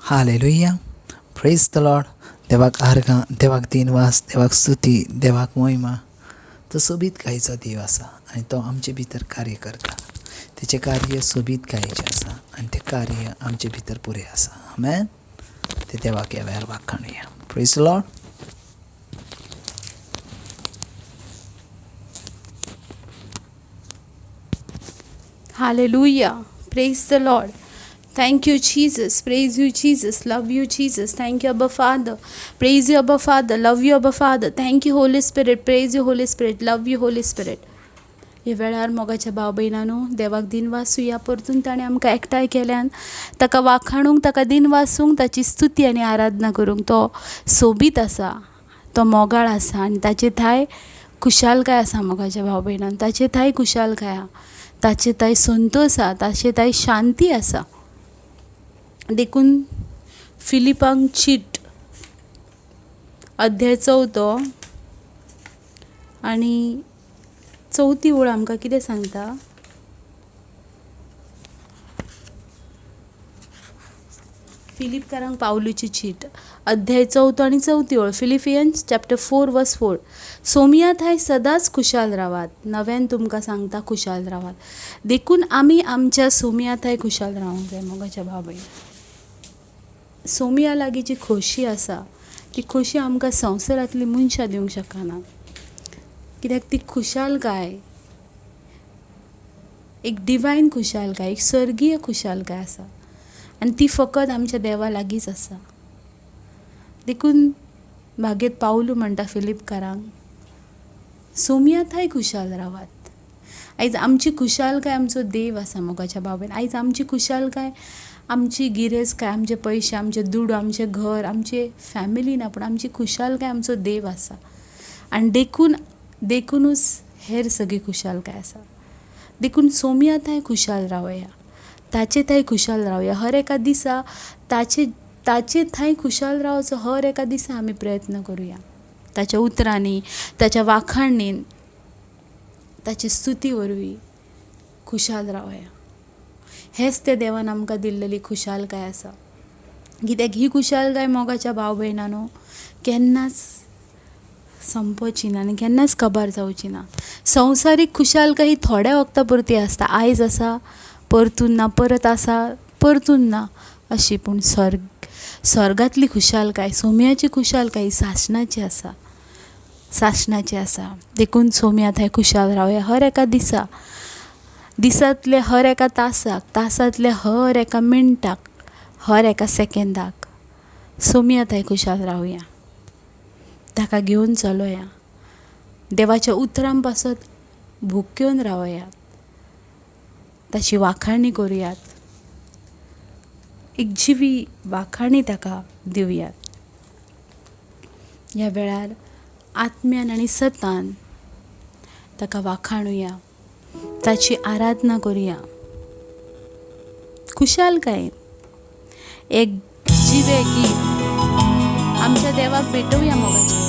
Hallelujah, praise the Lord. देवाक आर्गां, देवाक दिनवास, देवाक स्तुती, देवाक मोहिमा. तो सोबीत गायचो देव आसा आनी तो आमचे भितर कार्य करता. तेचें कार्य सोबीत गायचें आसा आनी तें कार्य आमचे भितर पुरें आसा. आमेन. ते देवाक ह्या वेळार वाखाणुया. Praise the Lord. Hallelujah. Praise the Lord. Thank you, Jesus. Praise you, Jesus. Love you, Jesus. Thank you, Abba Father. Praise you, Abba Father. Love you, Abba Father. Thank you, Holy Spirit. Praise you, Holy Spirit. Love you, Holy Spirit. ह्या वेळार मोगाच्या भाव भयणांनो, देवाक दिनवासुया परतून ताणें आमकां एकठांय केल्यान ताका वाखाणूंक, ताका दिनवासूंक, ताची स्तुती आनी आराधना करूंक. तो सोबीत आसा, तो मोगाळ आसा आनी ताचे थाय खुशालकाय आसा. मोगाच्या भाव भयणान, ताचे थाय खुशालकाय आहा, ताचे थाय संतोश आहा, ताचे थाय शांती आसा. देखून फिलिपांक चीट अध्याय चवथो आनी चवथी ओळ आमकां कितें सांगता? फिलिपकारांक पावलूची चीट अध्याय चवथो आनी चवथी ओळ, फिलिपियन्स चॅप्टर 4 वर्स 4. सोमिया थाय सदांच खुशाल रावात, नव्यान तुमकां सांगता खुशाल रावात. देखून आमी आमच्या सोमिया थाय खुशाल रावंक जाय. मोगाच्या भाव भयण, सोमिया लागीं जी खोशी आसा ती खोशी आमकां संवसारांतली मनशां दिवंक शकना. कित्याक ती खुशालकाय एक डिवायन खुशालकाय, एक स्वर्गीय खुशालकाय आसा आनी ती फकत आमच्या देवा लागींच आसा. देखून भागेत पावलू म्हणटा फिलिपकारांक, सोमिया थाय खुशाल रावात. आयज आमची खुशालकाय आमचो देव आसा. मोगाच्या भाव, आयज आमची खुशालकाय आमची गिरेस्तकाय, आमचे पयशे, आमचे दुडू, आमचें घर, आमचे फॅमिली ना, पूण आमची खुशालकाय आमचो देव आसा. आनी देखून देखुनूच हेर सगळी खुशालकाय आसा. देखून सोमिया थांय खुशाल रावया, ताचे थंय खुशाल रावया. हर एका दिसा ताचे ताचे थंय खुशाल रावचो. हर एका दिसा आमी प्रयत्न करुया, ताच्या उतरांनी, ताच्या वाखाणीन, ताची स्तुती वरवीं खुशाल रावया. हेच ते देवान आमकां दिल्लेली खुशालकाय आसा. कित्याक ही खुशालकाय मोगाच्या भाव भयणांनो केन्नाच संपची ना आनी केन्नाच कबार जावची ना. संवसारीक खुशालकाय ही थोड्या वखदा पुरती आसता. आयज आसा परतून ना, परत आसा परतून ना अशी. पूण स्वर्गांतली खुशालकाय, सोम्याची खुशालकाय ही सासणाची आसा, सासणाची आसा. देखून सोम्या थंय खुशाल रावया. हर एका दिसा, दिसांतले हर एका तासाक, तासांतले हर एका मिनटाक, हर एका सेकंदाक सोम्या थंय खुशाल रावया. ताका घेवन चलोया. देवाच्या उतरां पासत भुकेवन रावया, ताची वाखाणी करुयात, एक जिवी वाखाणी ताका दिवयात. ह्या वेळार आत्म्यान आनी सतान ताका वाखाणुया, ताची आराधना करुया खुशालकायेन. एक जिवे गीत आमच्या देवाक भेटोवया. मोगाचें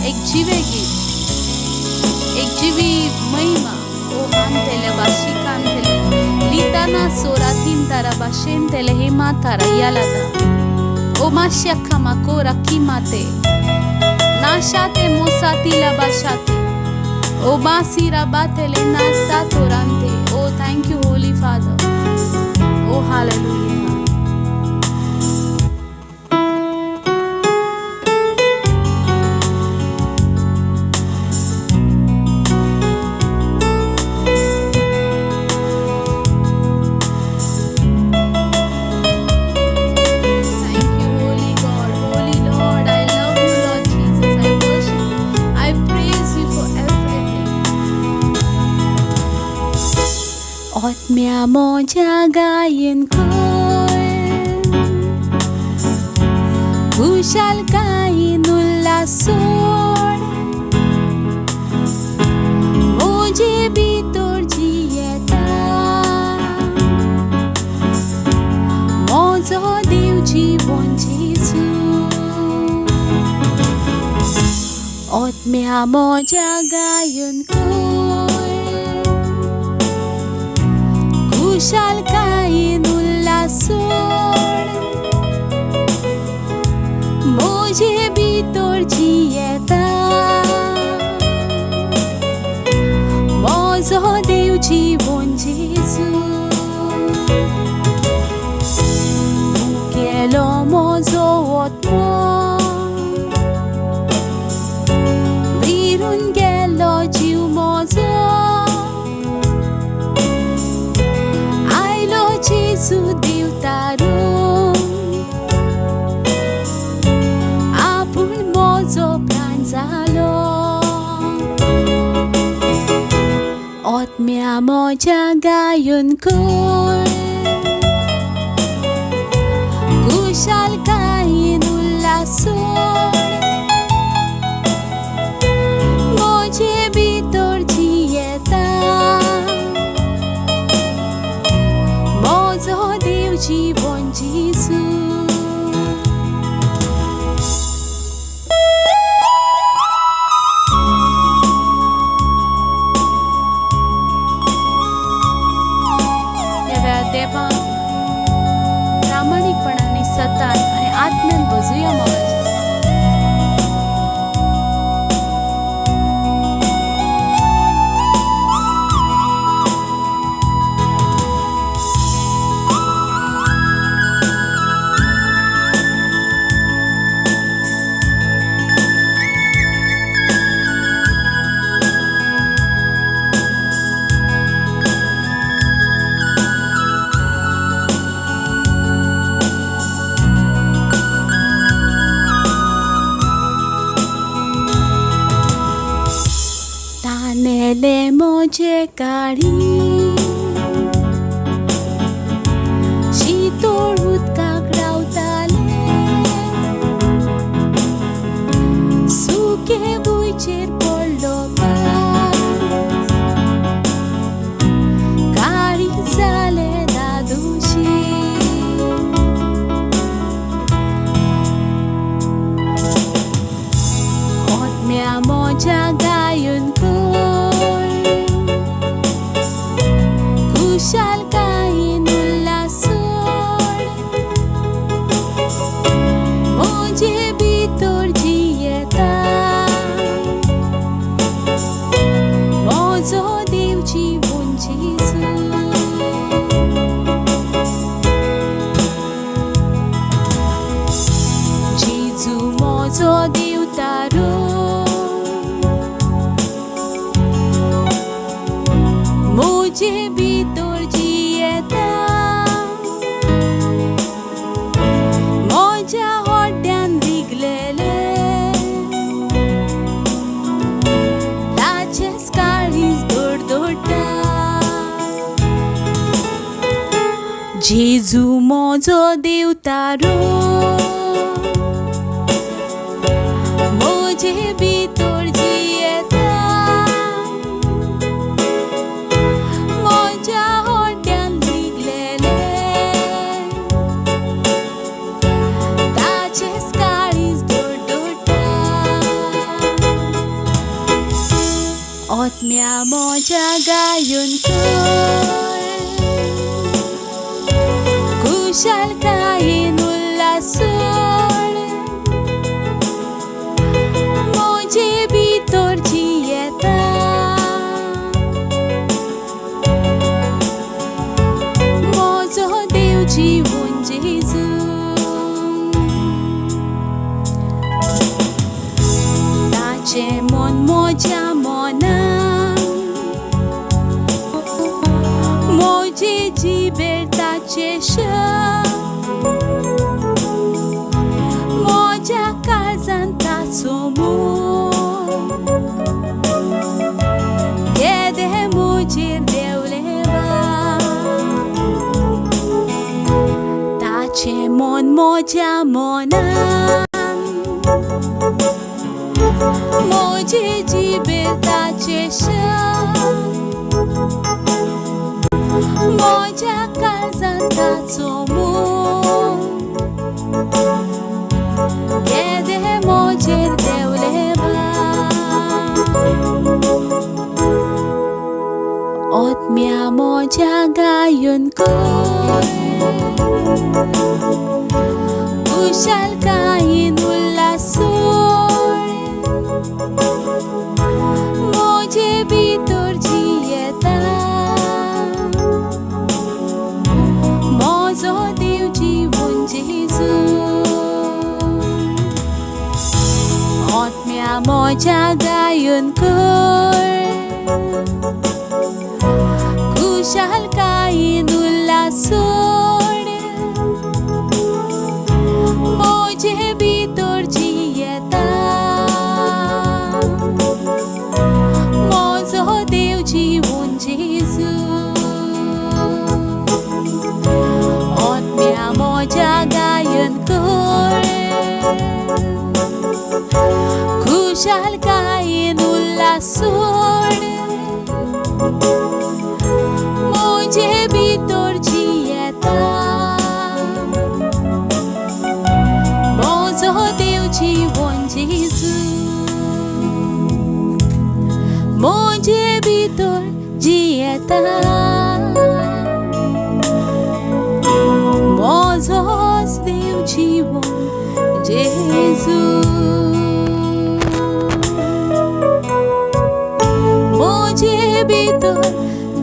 एक जिवे गीत, एक जिवी महिमा. ओ हान तेले बाशी कान तेले लिताना सोरा तीन तारा बाशेन तेले हे मातारा यालादा ओ माश्या खामा कोरा किमाते नाशाते मोसातीला बाशाते ओ बासीरा बातेले नासा तोरांते. ओ thank you holy father. Oh hallelujah. Thank you, Holy God, Holy Lord. I love you, Lord Jesus. I worship you. I praise you for everything. आत्म्या म्हज्या गायन कर, खुशालकायेन उल्हासोड, म्हजे भितर जियेता म्हजो देव जिवन जेजू. आत्म्या म्हज्या गायन कर, खुशालकायेन उल्हासोड, जियेता, म्हजो देव जिवोन जेजू. मुखेलो म्हजो आत्मो विरून गेलो जीव म्हजो, आयलो जेजू देवतारो आपूण म्हजो प्राण जालो. आत्म्या म्हज्या गायन कर, खुशालकायेन उल्हासोन म्हजे भितर जियेता, म्हजो देव जिवन जेजू. ह्या वेळार देवाक प्रामाणीकपणान सतान आनी आत्म्यान भजुया मोगाचें. तानेले म्हजे काळी शितोळ उदकाक रावताले, सुके भुंयचेर पडलो पावस, काळी जालें दादोशी. आत्म्या म्हज्या गायन कर, खुशालकायेन उल्हासोन म्हजे भितर जियेता, म्हजो देव जिवन जेजू. जेजू म्हजो देवतारो म्हजे भितर जियेता, म्हज्या होड्यान रिगलेले ताचेंच काळीज धडधडटा. जेजू म्हजो देवतारो म्हजे भितर जियेता, म्हज्या होड्यान रिगलेले ताचेंच काळीज धडधडटा. आत्म्या म्हज्या गायन कर, खुशालकायेन उल्हासोन म्हजे भितर जियेता, म्हजो देव जिवन जेजू. ताचें मन म्हज्या मनान, म्हजे जिबेर ताचें शब्द, म्हज्या काळजान ताचो मोग, केदें म्हजेर देंवलें वाग. ताचें मन म्हज्या मनान, म्हजे जिबेर ताचें शब्द, म्हज्या काळजान ताचो मोग, केदें म्हजेर देंवलें वाग. आत्म्या म्हज्या गायन कर, खुशालकायेन उल्हासोन मोज्या गायन कर, खुशालकायेन उल्हासोड मोजे भितर जियेता, मोजो देव जिवून जेजू। आत्म्या मोज्या गायन कर, खुशालकायेन उल्हासोड मोजे भितर जियेता, मोजो देव जिवोन जेजू, मोजे भितर जियेता, मोजोच देव जिवोन जेजू। मोजे भितर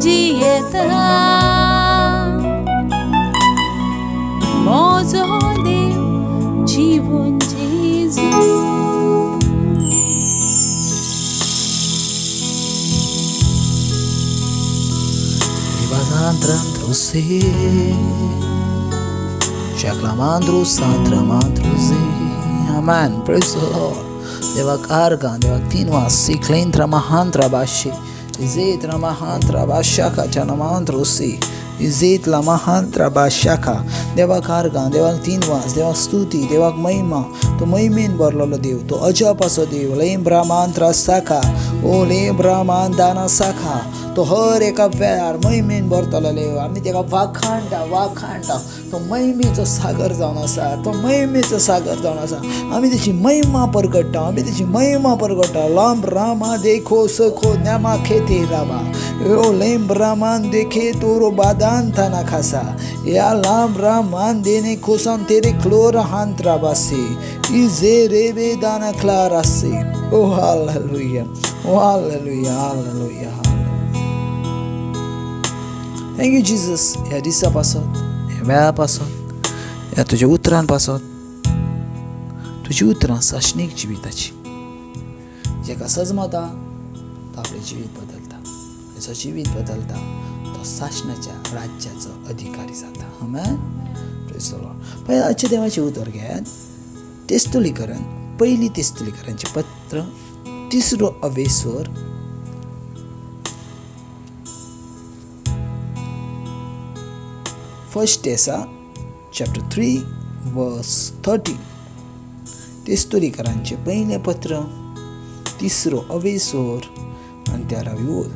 जियेता, मोजो देव जिवोन जेजू। Amen. Praise the Lord. देवाक आर्गां, देवाक तीन वास, सिक्लेंद्र महांत्र बाशी, इजेत्र महांत्र बाशाखा जनमांत्रोसी, इजेत ला महांत्र बाशाखा। देवाक आर्गां, देवाक तीन वास, देवाक स्तुती, देवाक महिमा। तो महिमेन भरलेलो देव, तो अजापाचो देव। लेंब्रा मांत्रा साखा, ओ लेंब्रा मांदाना साखा। तो हर एका वेळार महिमेन भरतलो देव। आमी तेका वाखाणटा वाखाणटा। तो महिमेचो सागर जावन आसा, तो महिमेचो सागर जावन आसा। आमी तेची महिमा परगट्टा, आमी तेची महिमा परगट्टा। लांब रामा देखो सखो न्यामा खेते रामा, यो लेंब रामान देखे तोरो बादान थाना खासा, या लांब रामान देने खोसान तेरे क्लोर हांत्रा बासे, इजे रेवे दाना क्लारासे। ओ hallelujah, O hallelujah, hallelujah. Thank you Jesus. ह्या दिसा पासत, ह्या वेळा पासत, ह्या तुज्या उतरान पासत। तुजी उतरां साशनीक जिविताची, जेका सजमता तो आपलें जिवीत बदलता, जो जिवीत बदलता तो साशनाच्या राज्याचो अधिकारी जाता। आमेन. Praise the Lord. पळय आजचें देवाचें उतर घेयात। तेस्तुलीकरण, पयली तेस्तुलीकरांचें पत्र, तिसरो अवेसर, फर्स्ट टेसा चॅप्टर 3 वर्स 13। तेस्तुलीकरांचें पयलें पत्र, तिसरो अवेसर आनी तेरावी ओळ।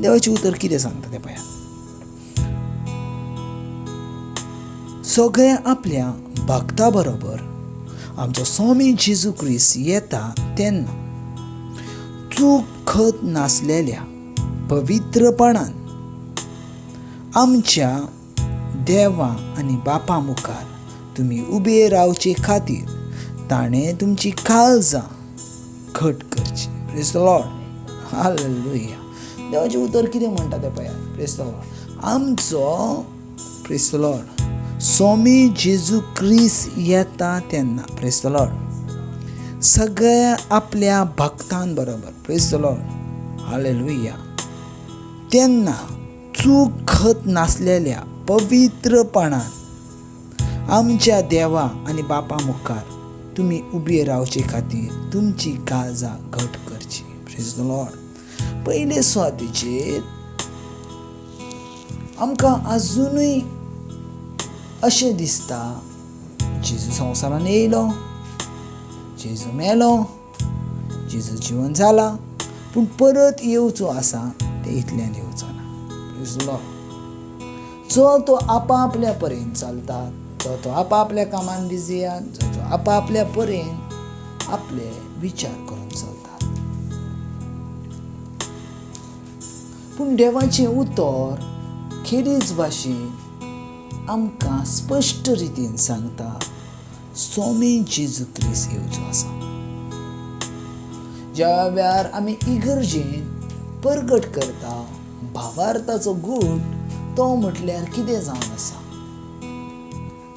देवाचें उतर कितें सांगता तें पळयात। सगळ्या आपल्या भक्ता बरोबर आमचो स्वामी जेजू क्रिस्त येता तेन्ना चूक खत नासलेल्या पवित्रपणान आमच्या देवा आनी बापा मुखार तुमी उबे रावचे खातीर ताणें तुमची काळजां घट करची। Praise the Lord. हालेलुया. देवाचें उतर कितें म्हणटा तें पळयात। Praise the Lord. आमचो प्रेज the Lord स्वामी जेजू क्रिस्त येता तेन्ना, प्रेज the Lord, सगळ्या आपल्या भक्तां बरोबर, प्रेज the Lord, hallelujah, तेन्ना चूक खत नासलेल्या पवित्रपणान आमच्या देवा आनी बापा मुखार तुमी उबे रावचे खातीर तुमची काळजां घट करची। Praise the Lord. पयले सुवातेचेर आमकां आजुनूय अशें दिसता, जेजू संवसारान येयलो, जेजू मेलो, जेजू जिवन जाला, पूण परत येवचो आसा तें इतल्यान येवचो ना। Praise the Lord. जो तो आपापल्या परेन चलता, जो तो आपापल्या कामान बिजी आसा, जो तो आपापल्या परेन आपले विचार करून चलता। पूण देवाचें उतर खेरीज भाशेन आमकां स्पश्ट रितीन सांगता, स्वामी जेजू क्रिस्त येवचो आसा। ज्या वेळार आमी इगर्जेन परगट करता भावार्थाचो गूट, तो म्हटल्यार कितें जावन आसा,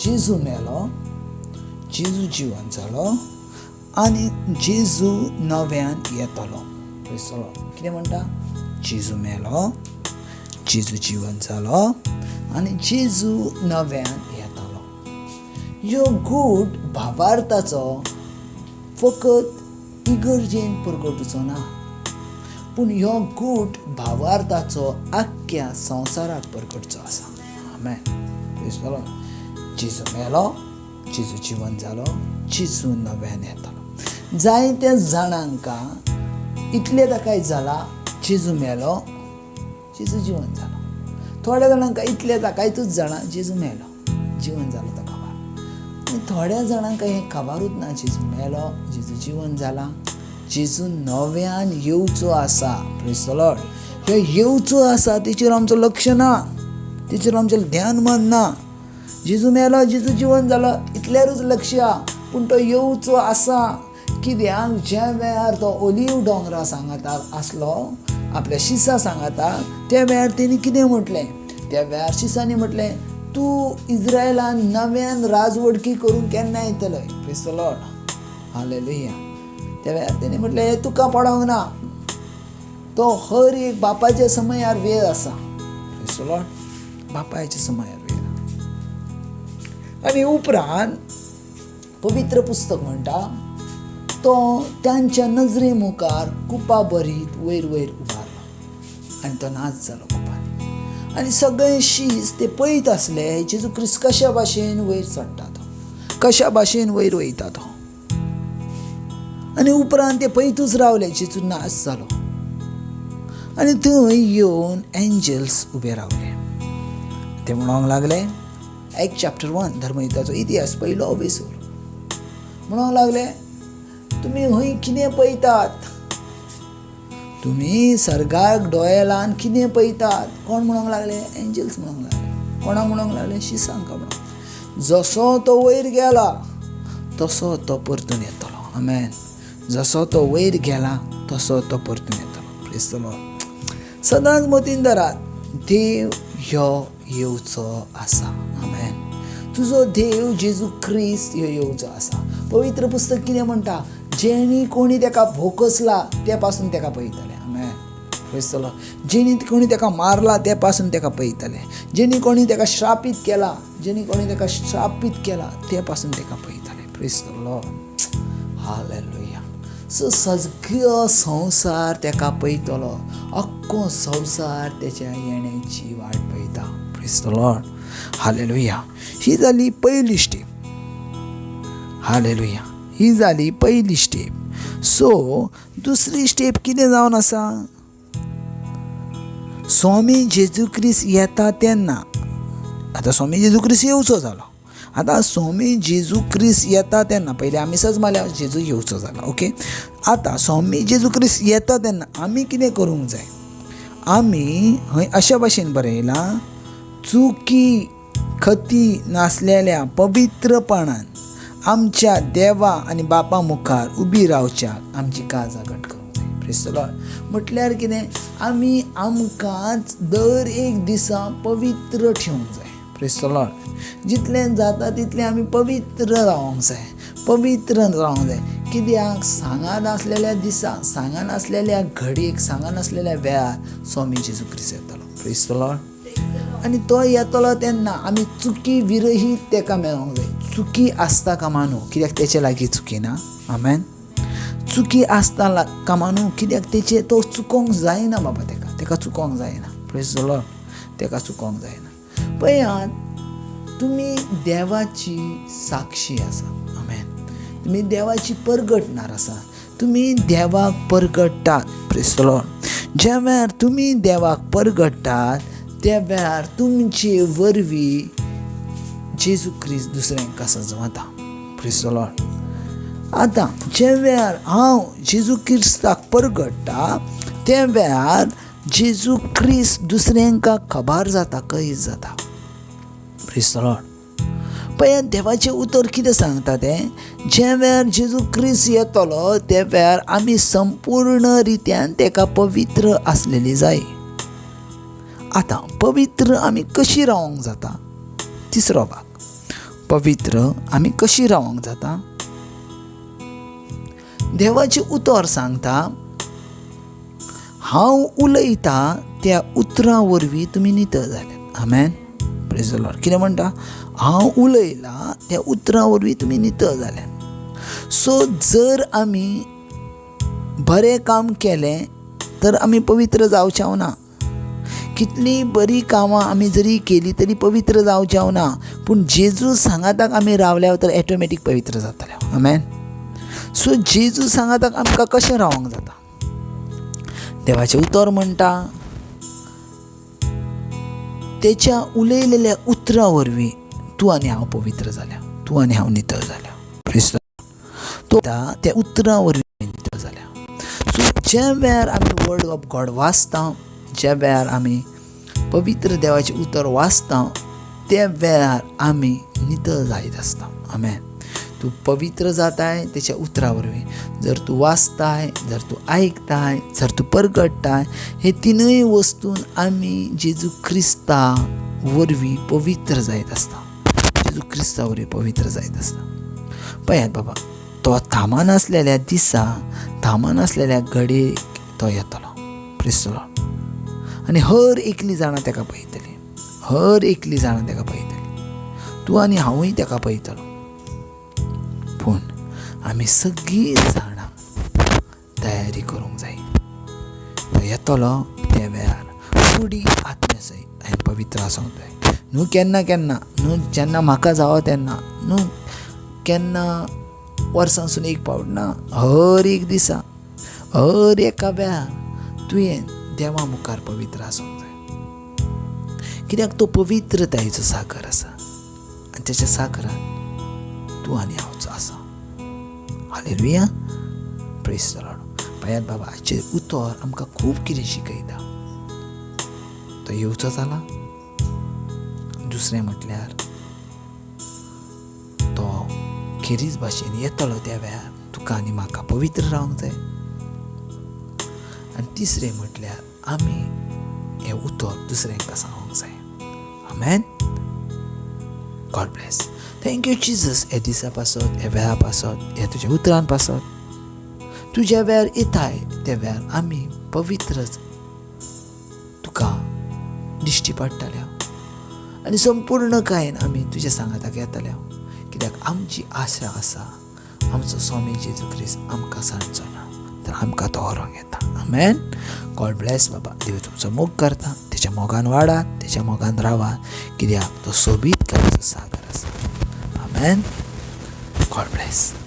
जेजू मेलो, जेजू जिवन जालो आनी जेजू नव्यान येतलो. कितें म्हणटा? जेजू मेलो, जेजू जिवन जालो आनी जेजू नव्यान येतलो. ह्यो गूट भावार्थाचो फकत इगर्जेन परगटूचो ना, पूण ह्यो गूट भावार्थाचो आख्ख्या संवसाराक परगटचो आसा. आमेन. जेजू मेलो, जेजू जिवन जालो, जेजू नव्यान येतलो. जायत्या जाणांक इतलें ताकाय जाला, जेजू मेलो, जेजू जिवन जालो. थोड्या जाणांक इतलें ताकायतूच जाणा, जेजू मेलो, जिवन जालो तो खबर. आनी थोड्या जाणांक हें खबरूच ना, जेजू मेलो, जेजू जिवन जाला, जेजू नव्यान येवचो आसा. प्रेज the Lord. हे येवचो आसा तेचेर आमचो लक्ष ना, तेचेर आमचें ध्यान मन ना. जेजू मेलो, जेजू जिवन जालो इतल्यारूच लक्ष आहा, पूण तो येवचो आसा. कित्याक ज्या वेळार तो ओलीव दोंगरा सांगाता आसलो, आपल्या शिसा सांगाता, त्या वेळार तेणी कितें म्हटलें? त्या वेळार शिसांनी म्हटलें, तूं इज्रायलान नव्यान राजवडकी करूंक केन्ना येतलो? Praise the Lord. हालेलुया. त्या वेळार तेणी म्हटलें, हें तुका पडोंक ना, तो हर एक बापाच्या समयार वेळ आसा. Praise the Lord. बापायच्या समयार वेळ. आनी उपरांत पवित्र पुस्तक म्हणटा, तो तांच्या नजरे मुखार कुपा भरीत वयर वयर उबारलो आनी तो नाच जालो कुपांनी. आनी सगळे शीस ते पळयत आसले जेजू क्रिस्त कशा भाशेन वयर चडटा तो, कशा भाशेन वयर वयता तो. आनी उपरांत ते पळयतूच रावले, जेजू नाच जालो. आनी थंय येवन एंजल्स उबे रावले. ते म्हणूंक लागले, एक चॅप्टर 1 धर्मयुद्धाचो इतिहास पयलो वेसूर. म्हणूंक लागले, तुमी हय कितें पळयतात? तुमी सर्गाक दोळे लावन कितें पळयतात? कोण म्हणूंक लागले? एंजल्स म्हणूंक लागले. कोणाक म्हणूंक लागले? शिसांक म्हणूंक. जसो तो वयर गेला तसो तो परतून येतलो. आमेन. जसो तो वयर गेला तसो तो परतून येतलो. Praise the Lord. सदांच मतीन धरात, देव ह्यो येवचो आसा. आमेन. तुजो देव जेजू क्रिस्त ह्यो येवचो आसा. पवित्र पुस्तक कितें म्हणटा? जेणी कोणी तेका भोकसला ते पासून तेका पळयतले. आमेन. Praise the Lord. जेणी कोणी तेका मारला ते पासून तेका पळयतले. जेणी कोणी तेका श्रापीत केला, जेणी कोणी तेका श्रापीत केला ते पासून तेका पळयतले. Praise the Lord. Hallelujah. So सगळो संवसार तेका पळयतलो, अख्खो संवसार तेच्या येण्याची वाट पळयता. Praise the Lord. हालेलुया. ही जाली पयली स्टेप. हालेलुया. ही जाली पयली स्टेप. सो दुसरी स्टेप कितें जावन आसा? स्वामी जेजू क्रिस्त येता तेन्ना, आतां स्वामी जेजू क्रिस्त येवचो जालो. आतां स्वामी जेजू क्रिस्त येता तेन्ना, पयलीं आमी सजमाल्या जेजू येवचो जाला, ओके. आतां स्वामी जेजू क्रिस्त येता तेन्ना आमी कितें करूंक जाय? आमी हय अशा भाशेन बरयलां, चुकी खती नासलेल्या पवित्रपणान आमच्या देवा आनी बापा मुखार उबी रावच्याक आमची काळजां घट करूंक जाय. Praise the Lord. म्हटल्यार कितें? आमी आमकांच दर एक दिसा पवित्र ठेवंक जाय. Praise the Lord. जितलें जाता तितलें आमी पवित्र रावंक जाय, पवित्र रावंक जाय. कित्याक सांगा नासलेल्या दिसा, सांगा नासलेल्या घडयेक, सांगा नासलेल्या वेळार स्वामी जेजू क्रिस्त येतलो. Praise the Lord. आनी तो येतलो तेन्ना आमी चुकी विरहीत तेका मेळोंक जाय. चुकी आसता कामा न्हू, कित्याक तेचे लागीं चुकी ना. आमेन. चुकी आसता कामा न्हू, कित्याक तेचे तो चुकोंक जायना बाबा, तेका तेका चुकोंक जायना. Praise the Lord. तेका चुकोंक जायना. पळयात, तुमी देवाची साक्षी आसा. आमेन. तुमी देवाची परगटणार आसा, तुमी देवाक परगट्टात. Praise the Lord. ज्या वेळार तुमी देवाक परगट्टात त्या वेळार तुमचे वरवीं जेजू क्रिस्त दुसऱ्यांक सजवता. Praise the Lord. आतां ज्या वेळार हांव जेजू क्रिस्ताक परगट्टा त्या वेळार जेजू क्रिस्त दुसऱ्यांक खबर जाता, कळीत जाता. Praise the Lord. पळयात देवाचें उतर कितें सांगता तें, ज्या वेळार जेजू क्रिस्त येतलो त्या वेळार आमी संपूर्ण रित्यान तेका पवित्र आसलेली जाय. आतां पवित्र आमी कशी रावंक जाता? तिसरो भाग, पवित्र आमी कशी रावंक जाता? देवाचें उतर सांगता, हांव उलयता त्या उतरां वरवीं तुमी नितळ जाल्यात. आमेन. Praise the Lord. कितें म्हणटा? हांव उलयला त्या उतरां वरवीं तुमी नितळ जाल्यात. सो जर आमी बरें काम केलें तर आमी पवित्र जावचें ना. कितली बरी कामां आमी जरी केली तरी पवित्र जावचें ना, पूण जेजू सांगाताक आमी रावल्या तर ऑटोमॅटीक पवित्र जातले. आमेन. सो जेजू सांगाताक आमकां कशें रावंक जाता? देवाचें उतर म्हणटा तेच्या उलयलेल्या उतरां वरवीं तूं आनी हांव पवित्र जाल्या, तूं आनी हांव नितळ जाल्या. तो त्या उतरां वरवीं नितळ जाल्या. सो ज्या वेळार आमी वर्ड ऑफ गॉड वाचता, ज्या वेळार आमी पवित्र देवाचें उतर वाचता, त्या वेळार आमी नितळ जायत आसता. आमेन. तूं पवित्र जाताय तेच्या उतरा वरवीं. जर तूं वाचताय, जर तूं आयकताय, जर तूं परगट्टाय, हे तिनूय वस्तून आमी जेजू क्रिस्ता वरवीं पवित्र जायत आसता. जेजू क्रिस्ता वरवीं पवित्र जायत आसता. पळयात बाबा, तो थांबनासलेल्या दिसा, थांबनासलेल्या घडयेक तो येतलो. Praise the Lord. आनी हर एकली जाणां तेका पळयतली, हर एकली जाणां तेका पळयतली. तूं आनी हांवूय तेका पळयतलो. पूण आमी सगळीं जाणां तयारी करूंक जाय. तो येतलो त्या वेळार कुडी आत्म्या सयत हांवें पवित्र आसूंक जाय. न्हू केन्ना केन्ना, न्हू जेन्ना म्हाका जावो तेन्ना, न्हू केन्ना वर्सांसून एक पावट ना, हर एक दिसा, हर एका वेळार तुवें देवा मुखार पवित्र आसूंक जाय. कित्याक तो पवित्रतायेचो सागर आसा आनी तेच्या सागरान तूं आनी हांवच आसा. हालेलुया. Praise the Lord. पळयात बाबा, आजचें उतर आमकां खूब कितें शिकयता. तो येवचो जाला. दुसरें म्हटल्यार तो खेरीज भाशेन येतलो त्या वेळार तुका आनी म्हाका पवित्र रावंक जाय. आनी तिसरें म्हटल्यार आमी हें उतर दुसऱ्यांक सांगूंक जाय. आमेन. God bless. Thank you Jesus. ह्या दिसा पासत, ह्या वेळा पासत, ह्या तुज्या उतरान पासत, तुज्या वेळार येताय त्या वेळार आमी पवित्रच तुका दिश्टी पडटल्या आनी संपूर्णकायेन आमी तुज्या सांगाताक येतल्या. कित्याक आमची आशा आसा, आमचो स्वामी जेजू क्रिस्त आमकां सांडचो ना, तर आमकां तो व्हरोंक येता. आमेन. गॉड ब्लेस बाबा. देव तुमचो मोग करता, तेच्या मोगान वाडात, तेच्या मोगान रावात, कित्याक तो सोबीत काळाचो सागर आसा. आमेन. God bless.